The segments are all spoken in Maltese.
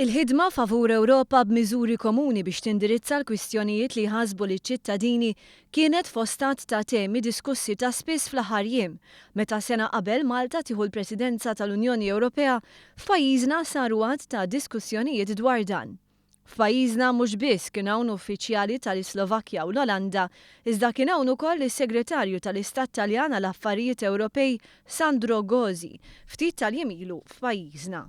Il-ħidma favur Ewropa b'miżuri komuni biex tindirizza l-kwistjonijiet li jħassbu liċ-ċittadini kienet fost għadd ta' temi diskussi ta' spiss fl-aħħar jiem. Meta sena qabel Malta tieħu l-Presidenza tal-Unjoni Ewropea, f'pajjiżna saru għadd ta' diskussjonijiet dwar dan. F'pajjiżna mhux biss kien hawn uffiċjali tal-Islovakkja u l-Olanda, iżda kien hawn ukoll is-Segretarju tal-Istat Taljan għal Affarijiet Ewropej Sandro Gozi ftit tal-jiem ilu f'pajjiżna.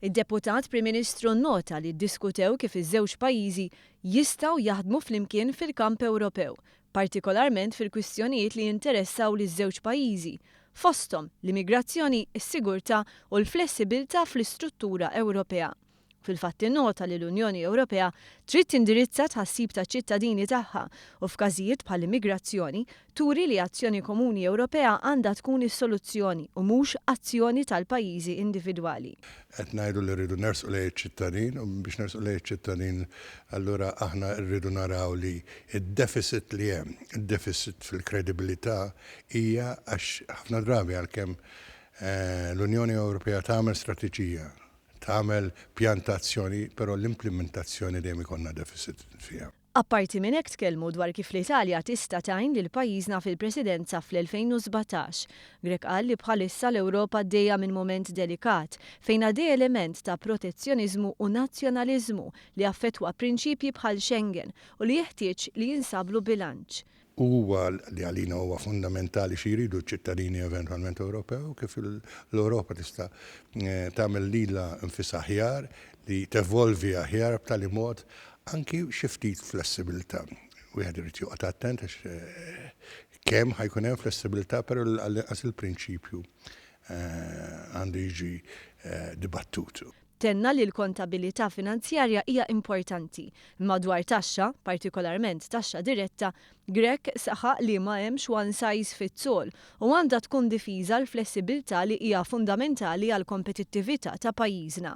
Id-Deputat Prim Ministru nnota li ddiskutew kif iż-żewġ pajjiżi jistgħu jaħdmu flimkien fil-kamp Ewropew, partikolarment fil-kwistjonijiet li jinteressaw liż-żewġ pajjiżi, fosthom l-immigrazzjoni, is-sigurtà u l-flessibilità fl-istruttura Ewropea. Fil-fatt innota li l-Unjoni Ewropea trid tindirizza t-tħassib taċ-ċittadini tagħha u f'każijiet bħall-immigrazzjoni turi li azzjoni komuni Ewropea għandha tkun is-soluzzjoni u mhux azzjoni tal-pajjiżi individwali. Qed ngħidu li rridu nersqu lejn iċ-ċittadin u biex nersqu lejn iċ-ċittadin allura aħna rridu naraw li d-deficit li hemm, id-deficit fil-kredibilità hija għax ħafna drabi għalkemm l-Unjoni Ewropea tagħmel strateġija, tagħmel pjan ta' azzjoni, però l-implimentazzjoni dejjem ikollna deficit fiha. Apparti minn hekk tkellmu dwar kif l-Italja tista' tgħin lil pajjiżna fil-Presidenza fl-2017. Grech qal li bħalissa l-Ewropa għaddejja minn mument delikat fejn għaddej element ta' protezzjoniżmu u nazzjonaliżmu li affettwa prinċipji bħal Schengen u li jeħtieġ li jinsablu bilanċ. Huwa li għalina huwa fundamentali xi jridu ċ-ċittadini eventwalment Ewropew, kif l-Ewropa tista' tagħmel lilha nfisha aħjar, li tevolvi aħjar b'tali mod anki xi ftit flessibilità. Wieħed irid joqgħod attent għax kemm ħa jkun hemm flessibilità, però għall-inqas il-prinċipju għandu jiġi dibattut. Tenna li l-kontabilità finanzjarja hija importanti, imma dwar taxxa, partikolarment taxxa diretta, Grech saħaq li ma hemmx one size fits all u għandha tkun difiża l-flessibilità li hija fundamentali għall-kompetittività ta' pajjiżna.